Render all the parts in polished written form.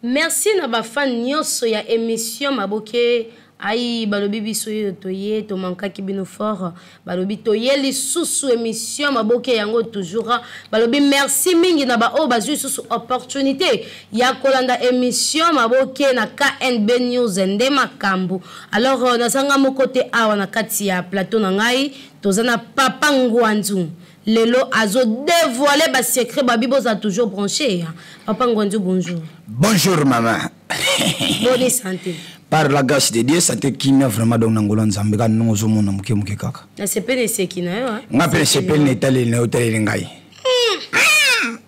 Merci na ba fan nioso ya emission maboke ayi balobi biso yo toye tomankaki bino fort balobi toye lisusu emission maboke yango toujours balobi merci mingi na baoyo bazwi lisusu opportunité ya kolanda emission maboke na knb news nde makambo alors euh, nazanga moko te awa na kati ya plateau na ngai toza na papa ngwanzu Lelo azo devoiler ba secret babi boza toujours branché hein. Papa Ngwanzu bonjour. Bonjour maman. Bonne santé. Par la grâce de Dieu santé kimia vraiment donc na ngolo Nzambe ka ndongo zo mona muke muke kaka. Na sepeli eseki na yo hein. Nga pe sepeli na etaleli na yo otaleli ngai.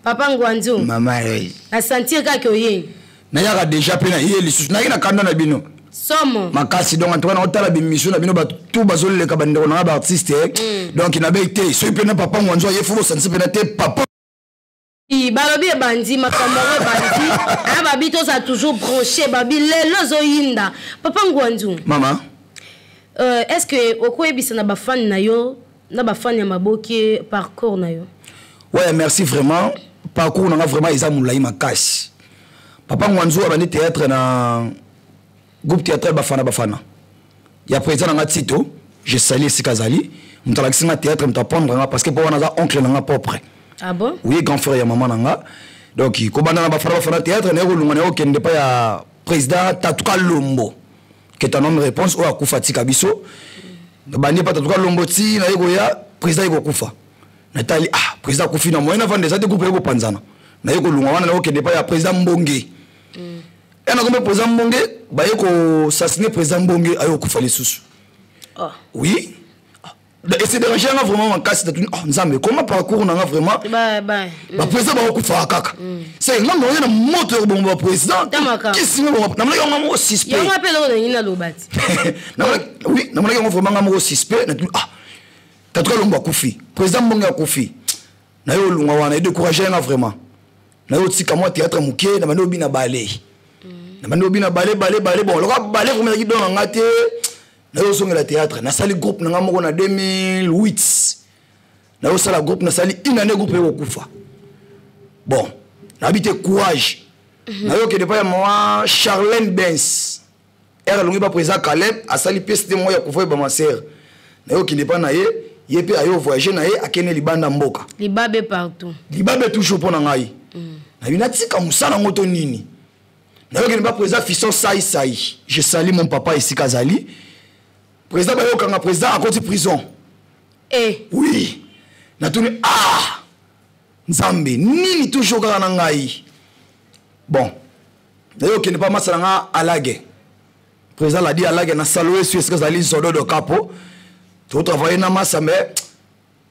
Papa Ngwanzu. Maman hey. Na sentir kaka oye. Nayaka deja pe na ye lisusu nayaki na kanda na bino. Somo. Makasi donc en tout cas naotala b'emission na bino bato tout bazoleka bandeko na nga baartiste mm. donc nabeyi te soki mpe na papa ngwanzo aye fo bosanisi mpe na te papa balobi ebandi makambo yango ebandi aya babi tozala toujours branché babi lelo ezoyinda papa ngwanzu mama euh, est ce que okoyebisa na bafani na yo na bafani ya maboke parcours na yo ouais merci vraiment parcours na nga vraiment eza molai makasi papa ngwanzu abandi théâtre na groupe théâtral bafana bafana ya président na nga tito je salue esika azali moto alakisi nga théâtre moto apprendre nga parce que mpo wana aza oncle na nga propre ah bon? oui grand frère ya mama na nga donc kobanda na bafana bafana théâtre naye kolunga naye kokende epai ya président tatuka lombo que ton homme réponse oyo akufa atika biso bandi epai tatuka lombo ti naye koya président ye kokufa natali ah président akufi na moyen navanda eza te groupe ye kopanzana naye kolunga wana naye kokende epai ya président mbonge mm. ena kombe président mbonge baye kosasine président mbonge aye kokufa lisusu oh. oui ese dérange yanga vraiment makasi natuni oh, nzambe koma parcours nanga vraiment baprésident bakokufaka kaka mm. se nga moye na moto ya kobongo baprésident kisinga namonaki yango moko suspect oui namonaki yango vraiment nga moko suspect natuni ah tatuka longo akufi président mbonge akufi naye olunga wana edécourage yanga vraiment naye otika mwa théâtre moke na bandi obina bale mm. na bandi obina bale bale bale bon loka bale vraiment ezalaki don na nga te naye ozongela théâtre nasali groupe na nga moko na 2008 naye osala groupe nasali une année groupe ekokufa bon nayebi te courage mhm. naye okende epai ya mama charlène bens ere alongi ba président caleb asali pièce te moko ya kufa ba ma sœur naye okende epai na ye ye mpe aye ovoyage na ye akende libanda mboka libabe partout libabe toujours mpo na ngai mm. nayebi natika mosala yango to nini nayokende ba président fiston sai sai je sali mon papa esika azali président bayokanga président akoti prison eh. oui natuni ah nzambe nini toujours kaka na ngai bon naye okende mpa masa na nga alage président ladi alage na salo esu esika azali zododo kapo totravaille na masa mais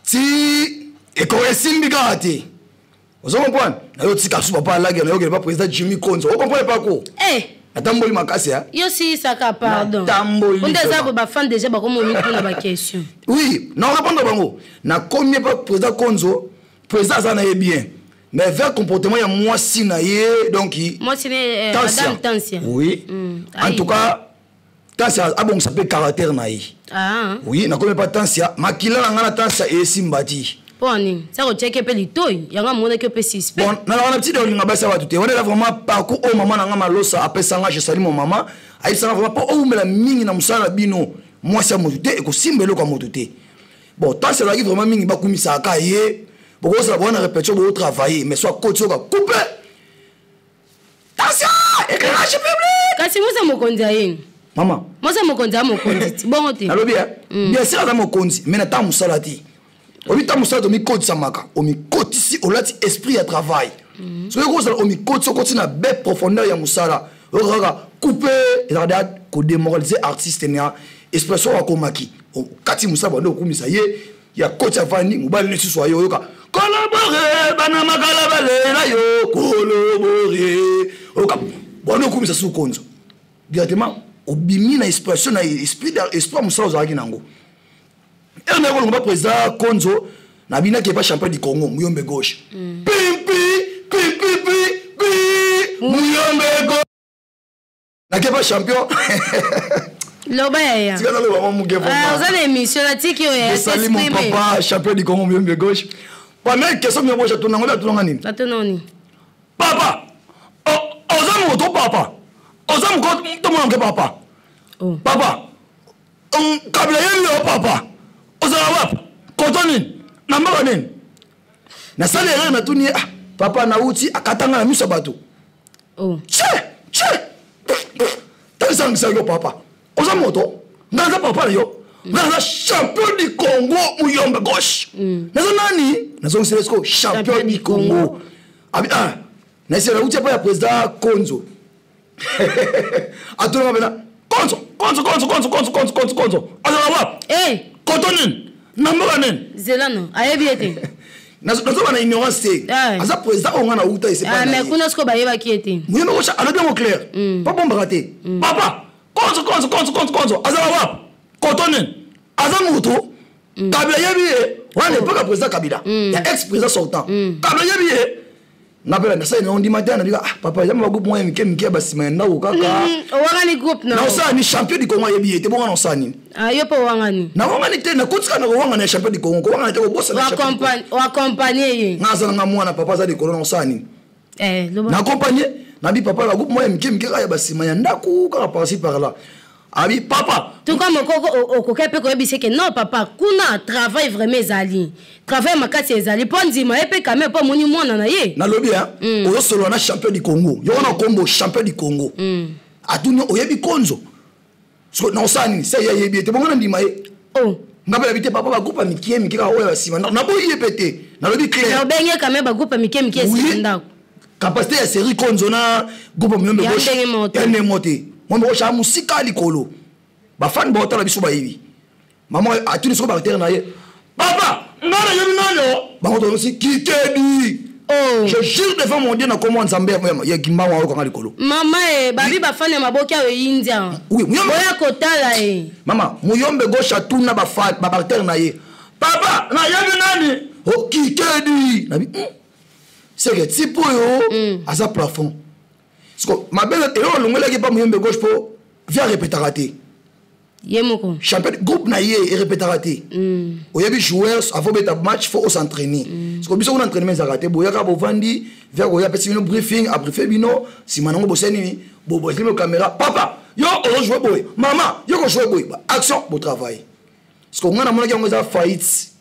ti ekoko esimbi kaka te ozo comprendre nayo tika su papa alage nayo okende pa président jimmy konzo ocomprendre parcours eh. natamboli makasi ya yo silisaka pardon natamboli nde eza boye bafan déjà bakomi omituna baquestion oui na répondre bango nakomi pa président konzo président aza na ye bien mais vers comportement ya mwasi na ye donc mwasi ne eh, madame Tansia oui mm. en tout cas Tansia abongisa mpe caractère na ye ah. oui nakomi pa Tansia makila na ngai na Tansia esimba ti mpo nini sako otiaki mpe litoi yango amonaki mpe suspect bon nalaka na petite olinga basi ya bato te wana eza vraiment parcours oyo mama na ngai malosa apesa ngai je salue mon mama ayebisa ngai vraiment mpo owumela mingi na mosala na bino mwasi ya moto te ekosimba eloko ya moto te bon Tansia azalaki vraiment mingi bakumisaka ye bokozala bowana répétition botravaille mais so akoti oka coupe Attention éclairage public kasi mwasi ya mokonzi ayeni mama mwasi ya mokonzi ya mokonzi ti bongo te nalobi eh? mm. bien sûr aza mokonzi mais na ntango mosala te obi ntango mosala te omikotisamaka omikotisi olati esprit ya travail mm. soki okozala omikotisi okoti na be profondeur ya mosala oyoka kaka coupe ezalaka deya kodemoralise artiste na expression akomaki okati mosala bande okumisa ye ya koti avandi mobali lisusu aye oyoka kolobore bana makala balela yo kolobore oyoka bwana okumisa susu konzo directement obimi na expression na esprit esprit ya mosala ozalaki nango ere naye kolonga ba président konzo nabinaki epa champion du congo muyombe gauche mm. pimpi pimpipi pi muyombe gauche nakepa champion loba yaya tika naloba mwa moke ah, oza na émission natiki oyo esali mon papa champion du congo muyombe gauche première question muyombe gauche atunango nde atunanga nini atunani papa oza moto Papa, oza moko tomona moke, papa. Oh. Papa, Kabila yebi yo. Papa, ozala wapi, koto nini, na mboka nini? Nasali erreur, natuni ye: "Ah papa, nauti." Akatanga na miso ya bato. Oh. Tse tse, talisangisaki yo. Papa, oza moto, nga naza papa na yo, nga naza champion du Congo, Muyombe Gauche. Naza nani? Nazongisela siko champion du Congo. Abi ah, naese nauti epai ya président Konzo. Atunaka mpena Konzo, Konzo, Konzo, Konzo, Konzo, Konzo, Konzo, Konzo azala wapi? Eh, koto nini, na mboka nini? Zela, no ayebi ye te. Nazoba na ignorance te. Ah. Aza président oyo nga nauta. Ah, Esepa mais kuna sikoyo bayebaki ye te. Muyombe Gauche alobi yango clair, po bombaka te. Papa, Konzo, Konzo, Konzo, Konzo, Konzo azala wapi, koto nini, aza moto, Kabila yebi ye. Wana epoka président Kabila ya ex président sortant. Kabila yebi ye. Nga mpe nasali na ondima te. Nabika: "Ah papa, eza bagroupe moko ya mike mike ya basima ya ndako kaka." Owangani groupe na Naosala ni? Champion du Congo ayebi ye te, bonga naosala nini? Ah, yo mpe owangani. Nawangani te, nakotika na kowangana ya champion du Congo, kowangana te, kobosana ya champion du Congo. Oaccompagne ye. Nga aza nanga mwana, papa aza likolo, naosala nini? Eh, loba. Na accompagne, nabi: "Papa, bagroupe moko ya mike mike kaka ya basima ya ndako kaka, par-ci par là." Abi: "Papa." Tuka mokoko, okoki mpe koyebisa ke non papa, kuna travail vraiment ezali, travail makasi ezali, mpo ndima ye mpe kame, mpo amoni mwana na ye. Nalobi ozosolola na champion du Congo, yo wana kombo champion du Congo. Atuni: "Oyebi Konzo?" So naosala nini? Se ye ayebi ye te, bongo na ndima ye. Oh. Nga mpe nabi te, papa, bagroupe ya mike mike kaka oyo ya basima. Naboyi ye mpe te, nalobi clair. Obenge kame bagroupe ya mike mike esika ndako. Capacité ya série Konzo na groupe Muyombe Ya Gauche ndenge moko te. Ya ndenge moko te. Muyombe Gauche aya mosika likolo. Bafani baotala biso bayebi. Mama atuni soko baacteur na ye: "Papa, nga nayebi nano bango toyosi Kikedi." Oh. Je jure devant mon Dieu, na kombo Nzambe ya Kimbangu, ayokanga likolo. Mama e, babi bafani ya maboki ayo eyindia. Oui, Muyombe. Boya kotala ye. Mama, Muyombe Gauche atuna baacteur na ye: "Papa, nayebi nani?" O Kikedi. Nabi seke type oyo aza plafond. Siko mabe eloko alongolaki epa Muyombe Gauche, mpo via répétaka te. Ye moko. Champion, groupe na ye erépétaka te. Oyebi, joueur avant obeta match, faut os'entraîner. Siko biso kuna entraînement ezalaka te. Boyaka, bovandi, via koya, apesi bino briefing, abriefe bino, nsima nango bosali nini? Bosilimi caméra: "Papa, yo ozojoue boye, mama, yo kojoue boye, action, botravaille." Siko ngai namonaki yango eza faillite,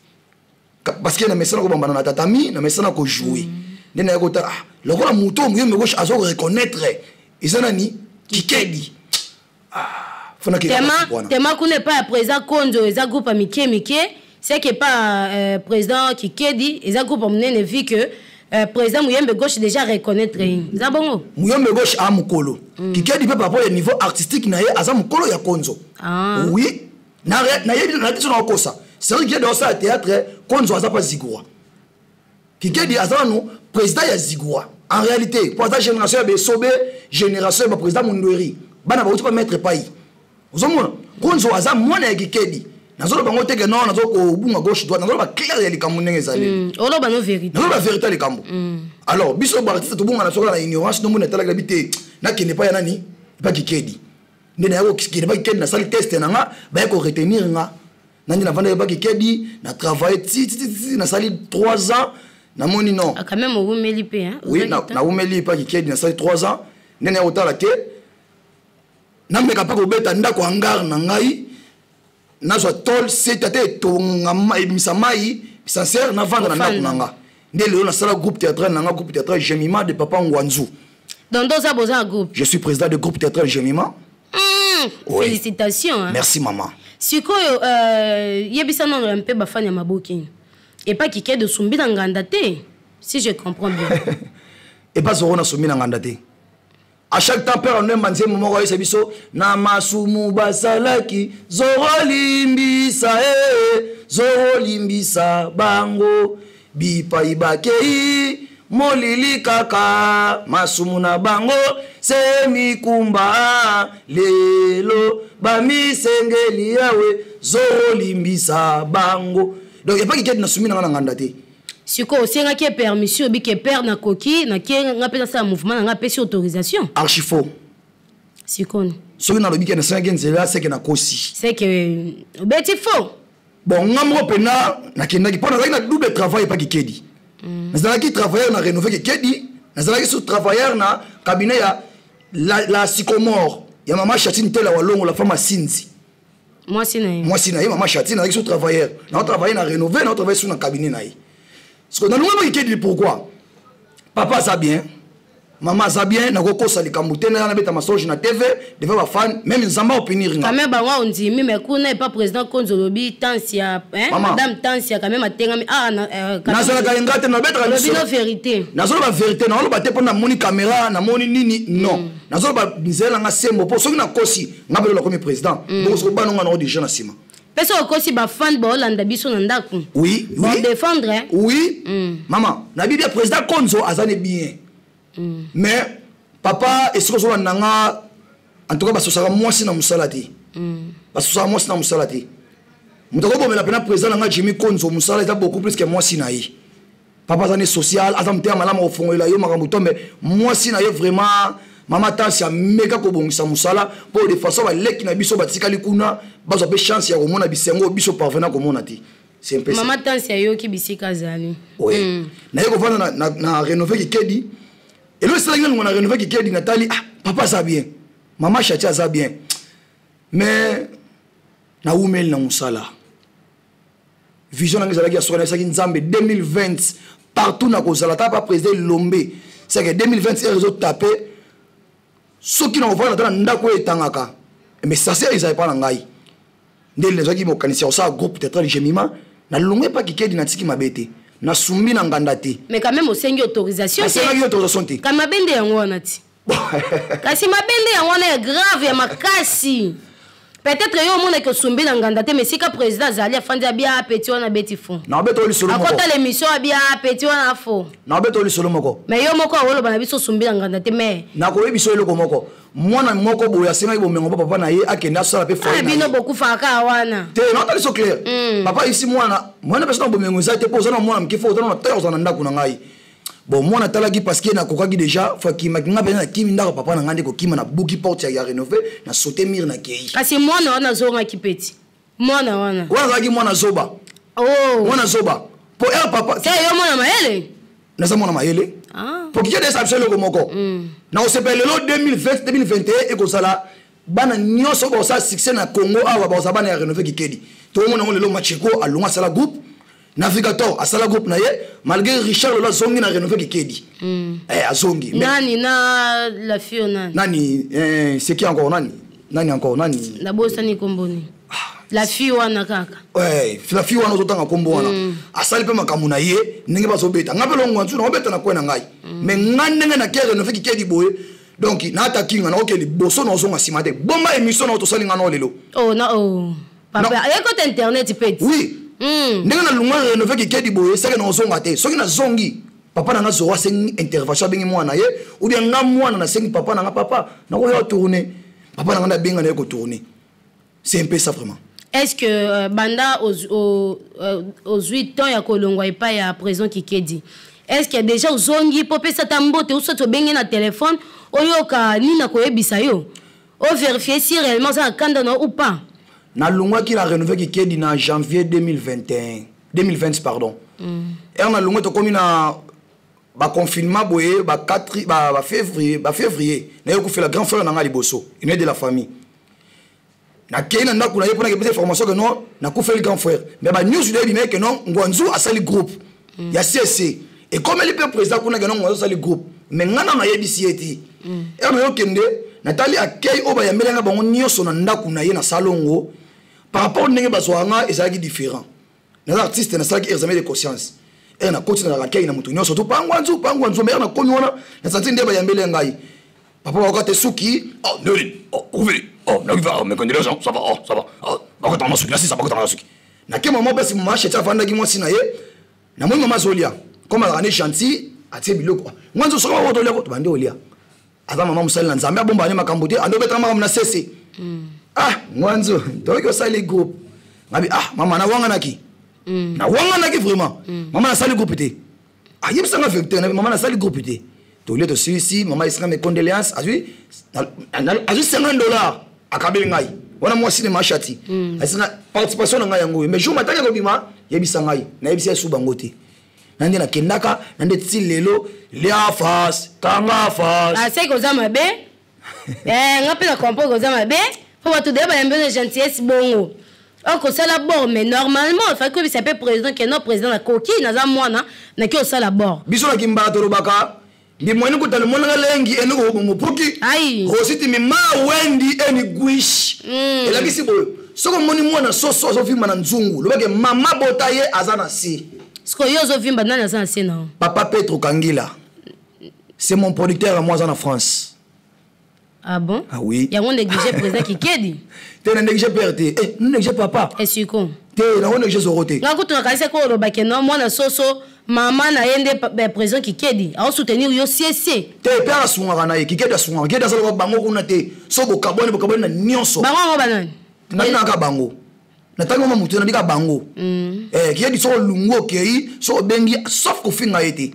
parce que na mesana kobambana na tatami, na mesana kojoue nde naye kotala: ah, lokola moto oyo Muyombe Gauche aza koreconnaître eza nani? Kikedi. Ah, fana. Tema tema kuna epai ya président Konzo eza groupe ya mike mike, c'est que epai président Kikedi eza groupe ya monene, vu que président Muyembe Gauche déjà reconnaître ye, eza bongo. Muyombe Gauche a mokolo. Kikedi mpe, par rapport ya niveau artistique na ye, aza mokolo ya Konzo. Ah. Oui, nayebi na biso na kokosa. C'est vrai, Kikedi osala théâtre, Konzo aza pa zigwa. Kikedi aza nanu président ya zigwa en réalité, po aza génération ya besobe, génération ya baprésident Mondweri, bana bauti pa maître pai. Ozomona, Konzo aza mwana ya Kikedi. Nazoloba yango teke non, nazo kobunga gauche droite, nazoloba clair ya likambo ndenge ezali. Oloba no vérité. Nazoloba vérité ya likambo. Alors biso baartiste tobunga na sokola na ignorance. Nomoni, natalaki, nabi te, nakende epai ya nani? Epai Kikedi. Nde naya kokende epai Kikedi, nasali test na nga, baye koretenir nga. Nandi navandaki epai Kikedi, na travaille ti ti ti ti nasali 3 ans, namoni non. Ah, quand même owumeli mpe, hein? Oui. Ozwaki temps? Nawumeli epai Kikedi, nasali 3 ans. Nde naya kotala te, nameka mpe kobeta ndako hangar na ngai, nazwa tôle sete ate etonga ebimisa mai sincère, navanda na ndako na nga. Nde lelo nasala groupe théâtral na nga, groupe théâtral Jemima de Papa Ngwanzu. Donc nde oza, boza na groupe? Je suis président de groupe théâtral Jemima. Oui. Félicitations, hein. Merci, maman. Sikoyo yebisa nano mpe bafani ya maboki, epa Kikedi osumbi na nganda te, si je comprends bien. Epa Zoro, nasombi na nganda te. À chaque temps, père anomba nzembo moko, ayesa biso: "Na masumu basalaki, Zoro limbisa e, Zoro limbisa bango, bipai bakei molili kaka, masumu na bango se mikumba, lelo bamisengeli Yawe, Zoro limbisa bango." Donc epa Kikedi, nasumi na nga na nganda te. Sikoyo osengaki ye permission? Obike père, nakoki nakie nga mpe nasala mouvement na nga, apesi autorisation? Archi faux. Sikoyo? Soki nalobi ke nasengaki nzela, seke nakosi. C'est que obeti faux. Bon, nga moko mpena nakendaki mpo nazalaki na double travail epa Kikedi. Nazalaki travailleur na rénové Kikedi, nazalaki sous travailleur na cabinet ya La sycomore ya mama Chatine Tela Walongo, la femme asinzi. Mwasi na ye. Mwasi na ye, mama Chatine, azalaki so travailleur, nao travaille na rénové, nao travaille sur na cabinet na ye. Parce que nalongwa Kikedi, pourquoi? Papa aza bien, mama aza bien, nakokosa likambo te, naya nabeta masonge na TV devant bafan, même Nzambe aopinir nga. Quand même bango ondimi, mais kuna epa président Konzo olobi Tansia, hein? Mama. Madame Tansia quand même atengami ah na, quand même. Nazalaka yenga te, nabetaka Olobi miso. no vérité. Nazoloba vérité, naoloba te mpo namoni caméra, namoni nini, non. Nazoloba nzela nanga sembo, mpo soki nakosi nga mpe nakomi président, bongo soki bana nga nao déjà na nsima. Mpe soki okosi, bafan baolanda biso na ndako. Oui. Badéfendre, hein? Oui. Mama, nayebi bien président Konzo aza ne bien, mais papa esika ozolanda nga, en tout cas basosaka mwasi na mosala te, basosaka mwasi na mosala te. Moto akobomela mpena président na nga Jimmy Konzo mosala eza beaucoup plus ke mwasi na ye. Papa aza ne social, aza motema malamu, kofongolela yo makambo to, mais mwasi na ye vraiment, mama Tasi ameka kobongisa mosala mpo de façon baleki na biso batikali kuna bazwa mpe chance ya komona bisengo oyo biso parvenir komona te. C'est un peu ça. Mama Tansi ayoki bisika azali. Oui. Naye kovanda na rénové Kikedi. Elo esalaki nalongwa na rénové Kikedi, natali, ah, papa aza bien, mama Chati aza bien, mais nawumeli na mosala. Vision nanga ezalaki ya soka, nayebisaki Nzambe 2020 partout nakozala ta pa président Elombe, c'est que 2020 heure ezotape, soki na kovanda ata na ndako oyo etangaka, mais sase ezali epa na ngai. Nde nazwaki mokanisi ya kosala groupe théâtral Jemima. Nalongwe epa Kikedi, natiki mabe te, nasumbi na nganda te. Mais quand même osengi autorisation te. Nasengaki autorisation te. Ka mabe nde yango wana ti, kasi mabe nde yango wana ya grave ya makasi. Peut-être yo omonaki osumbi na nganda te, mais sika président azali afandi, abia petit wana abeti fond. Naobeta oyo lisolo moko. Akota l'émission, abia petit wana fo. Naobeta oyo lisolo moko. Mais yo moko awoloba na biso osumbi na nganda te, mais Nakoyebi biso eloko moko. Mwana moko boye asengaki bomengo mpo papa na ye akende asala mpe foyer Ah, na bino ye. bokufaka kaka wana. Te, naotali so clair. Papa isi mwana, mwana mpe so na bomengo eza te, mpo oza na mwana moke, fo oza na taille, ozala na ndako na ngai. Bon, mwana atalaki parce que nakokaki déjà fo akimaki nga mpenza, nakimi ndako papa na ngai nde kokima, nabuki porte ya rénové, na saute mur, nakei. Kasi mwana wana azongaki peti, mwana wana. Wana azalaki mwana zoba. Oh. Mwana zoba po ere papa. Te, yo mwana mayele. Naza mwana mayele. Ah. Po Kikedi esa biso eloko moko na kosepela lelo 2020 2021 ekozala bana nyonso oyo bakosala succès na Congo awa, bakozala bana ya rénové Kikedi. Tokomona yango lelo, Macheko alongwa, asala groupe, Navigator asala groupe na ye, malgré Richard lelo azongi na rénové Kikedi. Eh, azongi. Nani na la fille nani? Nani, eh, c'est qui encore? Nani, nani encore, nani? Nabosani komboni la fille wana kaka. Ouais, la fille wana ozotanga nkombo wana, asali mpe makambo na ye ndenge bazobeta. Nga mpe longwa nsu naobeta na kwe na ngai, mais nga ndenge nake rénové Kikedi boye, donc naatakinga, naoke liboso, naozonga nsima te. Bomba émission nao tosali nga nao lelo. Oh na, oh papa. Non. Ayekota internet peti. Oui. Ndenge nalongwa rénové Kikedi boye, seke naozonga te. Soki nazongi, papa na nga Zoro asengi intervention, abengi mwana na ye, ou bien nga mwana nasengi papa na nga: papa, nakoya tourner. Papa na nga nde abenga na ye kotourner. C'est un peu ça vraiment. Est-ce que banda ozwi temps ya kolongwa epai ya président Kikedi, est ce que déjà ozongi mpo opesa ata mbote, ou soki obenge na telefone, oyoka nini akoyebisa yo, ovérifie si réellement oza na kanda na ou pas? Nalongwaki na rénové Kikedi na janvier 2021, 2020 pardon. Ere nalongwe, tokomi na baconfinement boye, ba 4, ba février, ba février naye kofela grand frère na ngai liboso, aîné de la famille. Nakei na ndako na ye mpona kepesa information ke non, nakufeli grand frère. Mais banews nde ebimaki ke non, Ngwanzu asali groupe ya CC. Ekomeli mpe président kuna ke non, Ngwanzu asali groupe, mais ngai nano nayebisi ye te. Ere nayokende, natali akei oyo bayambeli nga bango nyonso na ndako na ye na salongo. Par rapport ndenge bazwaka nga ezalaki différent. Naza artiste, nasalaki examen de conscience. Ere nakoti, nazalaka kei na moto nyonso to pangwanzu pangwanzu, mais ere nakomi wana, nasanti nde bayambeli ngai papa bakoka te suki. Oh noli, oh okufeli, oh nakifa, oh mes condoléances, ça va, oh ça va, oh bakotanga suki nasisa, bakotanga suki. Nake mama mpesi, mama Sheti avandaki, mwasi na ye. Namoni mama azolia, comme azalaka ne gentil, atie biloko. Ngwanzu, soki bakotolia ko tobandi olia. Aza mama mosali na Nzambe, abomba ne makambo te, ande obetaka makambo na sese. Ah, Ngwanzu, toyoki osali groupe. Ngabi: ah mama, nawanganaki, nawanganaki vraiment. Mama, nasali groupe te. Ayebisanga vérité: mama, nasali groupe te. Tolie, tosilisi, mama esinga mes condoléances, azwi 50 $ akabeli ngai wana. Mwasi ne mashati asinga participation na ngai yango oyo, mais jour mataki akobima, yebisa ngai. Nayebisa ye su bango te. Na nde nakendaka na nde ti lelo, lia face, kanga face. Aseki oza mabe. Eh, nga mpe na comprendre oza mabe mpo bato deya bayambi na gentillesse bongo okosala bord, mais normalement efaki koyebisa mpe président ke non, président, nakoki, naza mwana, naki osala bord. Biso na Kimbala tolobaka ndimweni kutana monanga lengi eni kobongo puki. Ai. Rositi mima wendi eni gwish. Elakisi boyo, soki omoni mwana soso azovimba na nzungu, lobake mama bota ye aza na se. Sikoyo yo ozovimba, nani aza na se na yo? Papa Petro Kangila, c'est mon producteur à moi, aza na France. Ah bon? Ah oui. Yango néglige président Kikedi? Te, na néglige père te. Eh, na néglige papa. Esiko. Te, nango néglige Zoro te. Nga kutu nakanisi ko olobake no mwana soso, mama na ye nde président Kikedi aosoutenir yo siesie. Te, père asungaka na ye, Kikedi asungaka. Kikedi asalaka bango kuna te. So bokabwani, bokabwani na nyonso. Bango yango banani? Natinaka bango, natangi mama motu, nabika bango. Eh, Kikedi, soki olungu okei, soki obengi, sauf kofinga ye te.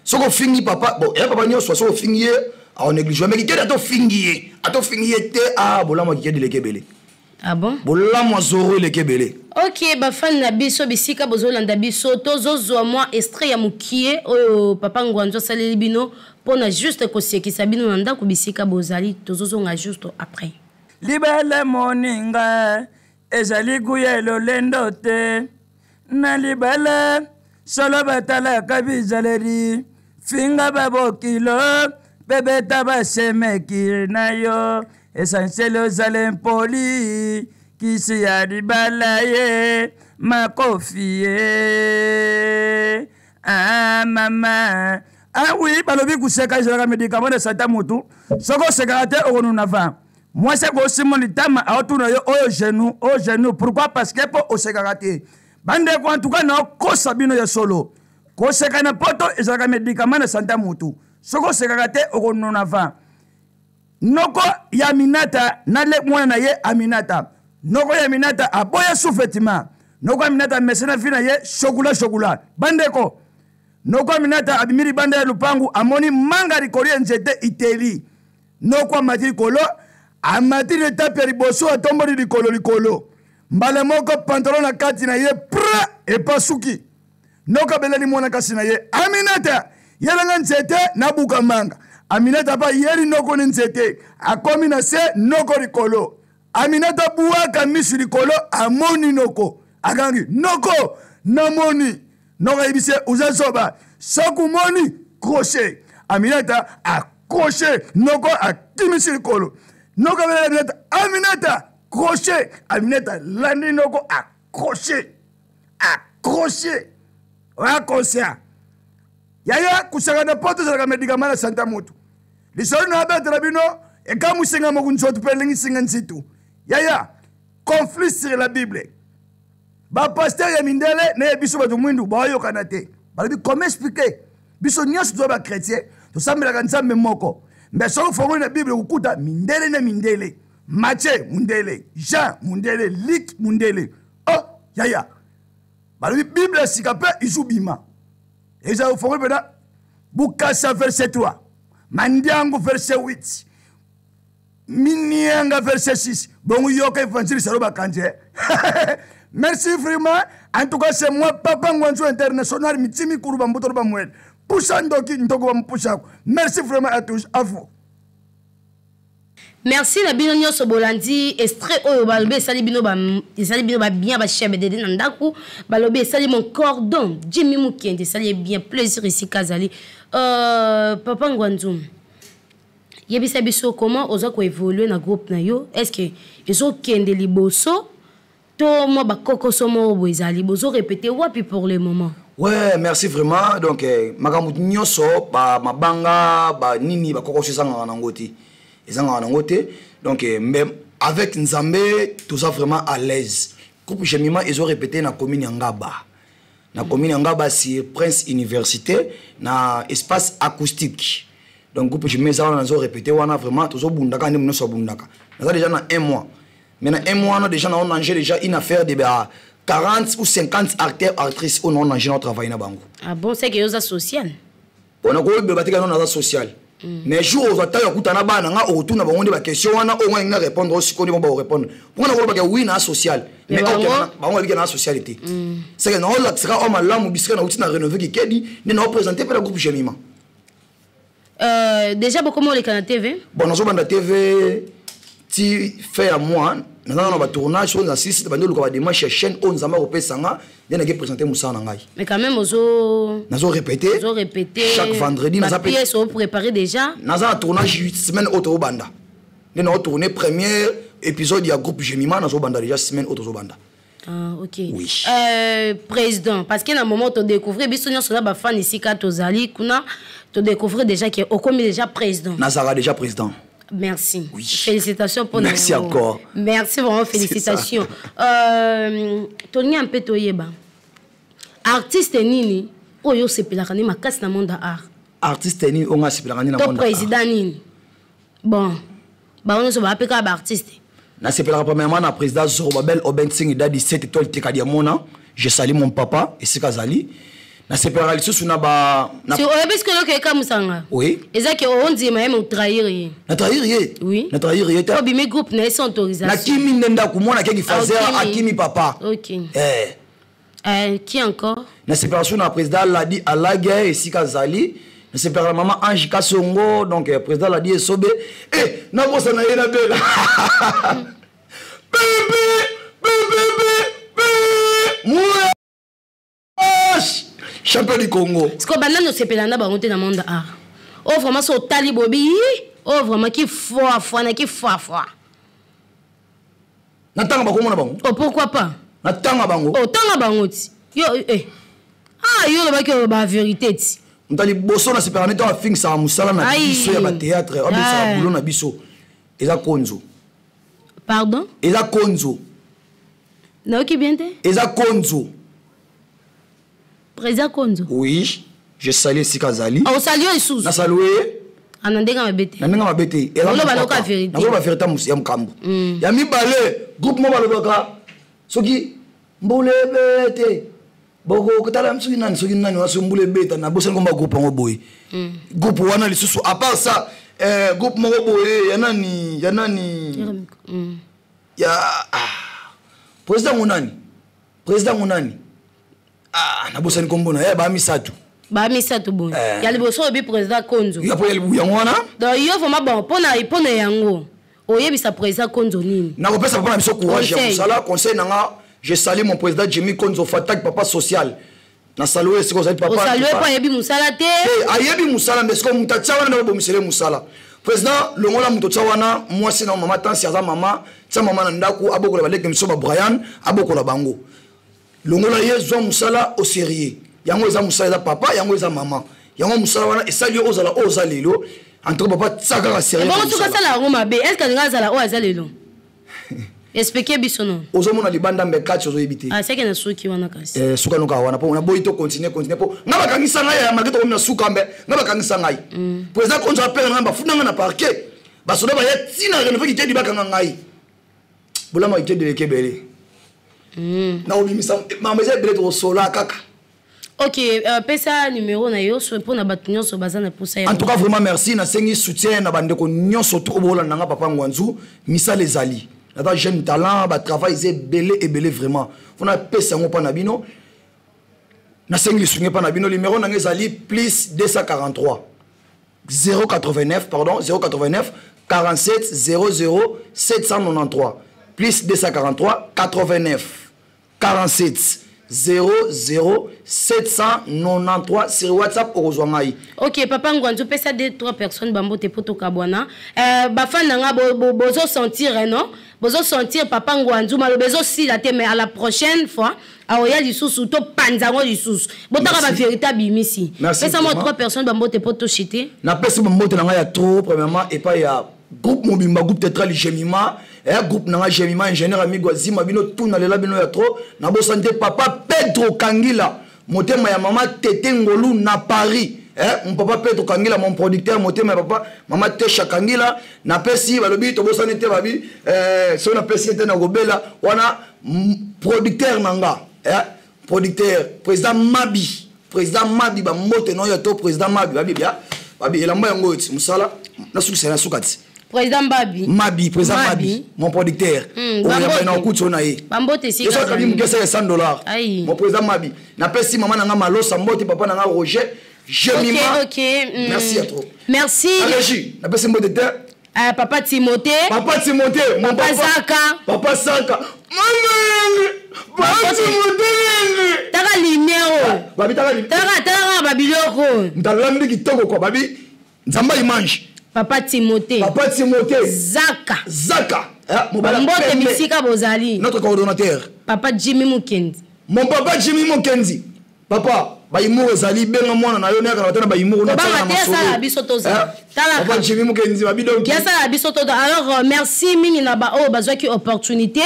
Soki ofingi papa, bon, eya papa nyonso, soki ofingi ye, aonéglige. Mais Kikedi, ata ofingi ye, ata ofingi ye te, a bolamu ya Kikedi eleki ebele. Ah bon? Bolamu ya Zoro eleki ebele. Ok, bafani na biso, bisika bozolanda biso, tozozwa mwa extrait ya mokie oyo papa Ngwanzo asaleli bino mpona juste kosiekisa bino na ndako bisika bozali. Tozozonga juste après. Libala moninga ezali kuya lolendo te. Na libala solo batalaka bizaleli. Finga babokilo mpe beta basemeki na yo, essentiel ozala impoli. Kisi ya libala ye makofi ye. Ah mama, ah oui, balobi koseka ezalaka médicament de sata motu. Soki osekaka te, okonuna va mwasi akosimba litama, aotuna yo oyo genou, oyo genou. Pourquoi? Parce que mpo osekaka te. Bandeko, en tout cas naokosa bino ya solo, koseka na poto ezalaka médicament na santa motu. Soki osekaka te, okonuna va. Noko ya Aminata na le mwana na ye Aminata. Noko ya Aminata aboya sous-vêtement. Noko ya Aminata amese na vi na ye chocolat chocolat. Bandeko, noko Aminata abimi libanda ya lupangu, amoni manga likolo ya nzete iteli. Noko amati likolo, amati na etape ya liboso, atomboli likolo likolo, mbala moko pantalon na kati na ye pra epasuki. Noko abelani mwana kasi na ye Aminata: "Yelanga nzete, nabuka manga." Aminata mpe ayeli noko ni nzete, akomi na se, noko likolo. Aminata bwaka misu likolo, amoni noko, akangi: "Noko, namoni." Noko ayebisi ye: "Oza zoba, soki omoni, crochet." Aminata acroche, noko akimisi likolo. Noko abeleli Aminata: "Aminata, crochet!" Aminata landi noko, acroche, accroche. Oya conscient yaya, kosaka na poto ezalaka médicament na santa motu. Lisolo na abetela bino ekamusinga moku nzoto mpe elengisinga nzitu. Yaya, conflit sur la Bible, bapasteur ya mindele na ya biso bato mwindu baoyokana te. Balobi: "Comment expliquer? Biso nyonso toza bachrétien, tosambelaka Nzambe moko, mais soki ofongoli na Bible, kokuta mindele na mindele, Matthieu mundele, Jean mundele, Luc mundele." Oh yaya, balobi Bible ya sika mpe izubima eza ofongoli mpena Bukasa verset 3, Mandiango verset 8, Minianga verset 6. Bongo yoka évangile salo bakanzi. Merci vraiment. En tout cas, c'est moi, papa Ngwanzo international, mitimi kuru bambuto bamwele pusa ndoki ndoko bamupusako. Merci vraiment à tous, à vous. Merci na bino nyonso bolandi extrait oyo. Balobi esali bino, esali bino babien, bachebedede na ndako. Balobi esali mon cordon Jimmy Mokende, esali ye bien plaisir esika azali. Papa Ngwanzu, yebisa biso comment oza koévolue na groupe na yo. Est ce que ezokende liboso to mwa bakokoso moko boye ezali? Bozorépéte wapi pour le moment? Ouais, merci vraiment. Donc eh, makambo nyonso, ba mabanga, ba nini, bakokoso ezangaka nango te, ezangaka nango te. Donc eh, mais avec Nzambe toza vraiment à l'aise. Groupe Jemima ezorépété na commune ya Ngaba, na commune ya Ngaba, sur Prince Université, na espace acoustique. Donc groupe Jemima eza wana, nazorépété wana. Vraiment tozobundaka nde nyonso abundaka. Naza déjà na un mois, mais na un mois wana déjà na onange déjà une affaire de ba 40 ou 50 acteurs, actrices oyo na onange na otravaille na bango. Ah bon, c'est que yo oza social? Ona koyebela batika no, naza social, mais jour ozwa ntango ya kuta na bana nga, okotuna bango nde baquestion wana oyo nga na répondre. Oyo sikoyo nde bango bakorépondre mpo nga nakolobaka: oui, na social. Mais bango babika na social te. C'est que naolakisaka oyo malamu bisika nauti na rénové Kikedi, nde naoprésente mpe na groupe Jemima. Déjà bokoma oleka na TV? Bon, nazobanda TV ti fin ya mois. Naza na batournage, soki na sisi bandi oluka badémarche ya chaîne oyo Nzambe akopesa nga, nde nake présente mosala na ngai. Mais quand même ozo Nazo répété. Ozo répété. Chaque vendredi naza pe pièce préparé déjà. Naza na tournage semaine oyo tozobanda, nde naotourne premier épisode ya groupe Gemima. Nazobanda déjà semaine oyo tozobanda. Ah, ok. Oui. Président, parce que na moment todécouvrir biso nyonso na bafan esika tozali kuna, todécouvrir déjà ke okomi déjà président. Nazalaka déjà président. Merci. Oui. Félicitations pour Merci encore. Merci vraiment, félicitations. Tolingi un peu toyeba. Artiste nini oyo osepelaka nde makasi na monde ya art? Artiste nini oyo nga asepelaka nini na To monde ya art? président nini? Bon, bango nyonso bape kaka baartiste. Nasepelaka premièrement na président Zorobabel Obentsing Dadi 7 étoile Teka Diamona. Je salue mon papa esika azali. Nasepelaka lisusu na ba na Si oyebi soki eloko ekamusanga. Oui. Eza ke ondima ye, otrahir ye. Natrahir ye? Oui. Natrahir ye te. Obimi groupe na ye sans autorisation. Nakimi nde ndako, mwana akeki fazer. Ah, okimi. Akimi papa. Ok. Eh. Qui encore? Nasepelaka so na président Ladi Alage esika azali. Nasepelaka na mama Ange Kasongo. Donc président Ladi Esobe e nabosana ye na bela pepe pepe pepe Mouache, champion du Congo. Siko banani osepela na bango te na monde art, oyo vraiment so otali bobi yi, oyo vraiment ki fwafwa na ki fwafwa? Natanga bakomona bango. Oh, pourquoi pas? Natanga bango. Otanga bango ti yo, eh. Ah, yo olobaki oyo ba vérité ti. Moto ya liboso nasepelaka nde ntango afingisaka mosala na Aïe. biso ya bathéâtre, abimisaka Ah. boulot na biso, eza Konzo. Pardon? Eza Konzo. Nayoki bien te. Eza Konzo. Président Konzo? Oui, je salue esika azali. Osali oyo lisusu? Nasalue ye. Ana ndenge mabe te. Na ndenge mabe te. Eza Oloba mon loka papa. vérité. Nazoloba vérité ya mokambo ya mibale. Groupe mo balobaka soki mbula ebete, bokotala soki nani, soki nani wana, soki mbula ebeta, nabosani komba groupe yango boye. Groupe wana lisusu, à part ça, groupe moko boye ya nani, ya nani, ya, ah, président ngo nani, président ngo nani, ah, nabosani kombo na ye, ba misato. Bamisato boye. Eh. Ya liboso oyebi président Konzo. Ya po yango wana. Donc yo vraiment, bon, mpona yango oyebisa président Konzo nini? Nakopesa papa na biso courage ya Conseil. mosala. Conseil na nga, je salue mon président Jimmy Konzo Fatak, papa social. Nasalue esika ozali, papa. Osalue mpo ayebi mosala te? Te, ayebi mosala, mais sikoyo moto atia wana nde babomisele mosala. Président, longola moto tia wana. Mwasi na mama Tansi aza mama, tia mama na ndako, abokola baleki miso ba Brian, abokola bango. Longola ye, zwa mosala au sérieux. Yango eza mosala, eza papa, yango eza mama, yango mosala wana esali yo ozala oyo oza lelo. En tout cas, papa, tia kaka sérieux na Bongo soki mosala. asala yango mabe, est ce que alingi azala oyo aza lelo? Explike biso no. Ozomona libanda, mbe kati ozoyebi te. Aseke na suki wana kasi. Eh, suka noka wana mpo naboyi to continue, continue mpo nga bakangisa ngai ya malgré tokomi na suka, mbe nga bakangisa ngai. Président Konzo apere na ngai, bafunda ngai na parquet, basoda baya ntina renove kitedi, bakanga ngai. Bolama kitedi eleki ebele, nakobimisa mama eza ebele, tokosola kaka. Ok, pesa numéro na yo so mpona bato nyonso baza na posa ya En tout cas, vraiment merci. Nasengi soutien na bandeko nyonso to bolanda nga papa Ngwanzu. Misala ezali, naza jeune talent, batravail eza ebele ebele. Vraiment fona pesa yango mpa na bino. Nasengi lisungi mpa na bino. Numéro na nga ezali plus 243 089, pardon, 089 47 00 793, plus 243 89 47 00 793. Sur WhatsApp okozwa ngai. Ok, papa Ngwanzu, pesa deux trois personnes bambote po tokabwana. Bafan na nga, bozosentir, non, bozosentir papa Ngwanzu, maloba ezosila te, mais à la prochaine fois aoya lisusu, topanza yango lisusu, botaka Merci. bavérité abimisi. Merci Pesa mwa vraiment. trois personnes bambote po toshite. Napesi bambote na ngai ya trop. Premièrement, epai ya groupe mobimba, groupe théâtral Gemima, groupe na ngai Gemima, ingénieur Amigo Azima, bino tu nalela bino ya trop. Nabosani te papa Pedro Kangila, motema ya mama Tete Ngolu na Paris, mon papa Pedro Kangila, mon producteur, motema ya papa mama Tesha Kangila. Napesi balobi tobosani te babi, soki napesi ye te na kobela wana, producteur na nga, producteur président Mabi, président Mabi, bambote na oyo to président Mabi, babi bia babi elamba yango oyo ti mosala nasukisa na suka ti. Président Babi? Mabi, président Mabi, Mabi. mon producteur. Oyo Bambote. na okuti oyo na ye. Bambote esika Yeso akabi azali. moke esala 100 dollars. Aïe. Mon président Mabi, napesi mama na nga Malosa mbote, papa na nga Roger. Jemima. Ok. Merci à trop. Merci. Régie, napesi mbote te. Papa Timothée. Papa Timothée, mon papa. Zaka. Papa Saka. Mama, Papa Timothée. Taka lumière. Babi taka lumière. Taka taka babiloko. Ndalambi kitoko quoi, babi. Nzamba image. Papa Timothée. Papa Timothée. Zaka. Zaka. Mbote bisika bozali. Notre coordonnateur. Papa Jimmy Mukendi. Mon papa Jimmy Mukendi. Papa, bayimuru ezali, benga mwana na yo nayaka na batana bayimuru. Kobanga te, asala biso tozala. Papa Jimmy Mukendi babi donc. Yasala biso tozala. Alors merci mingi na ba oyo bazwaki opportunité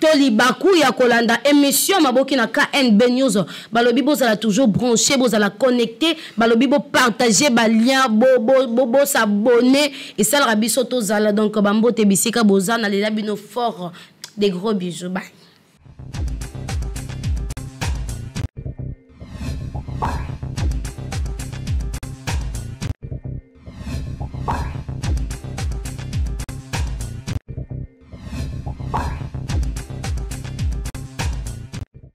to libaku ya kolanda émission maboki na KNB News. Balobi bozala toujours branché, bozala connecté, balobi bo partager ba lien, bo bo bo, bo s'abonner et salaka biso tozala. Donc bambote bisika bozana lela bino fort, des gros bisous. Bye.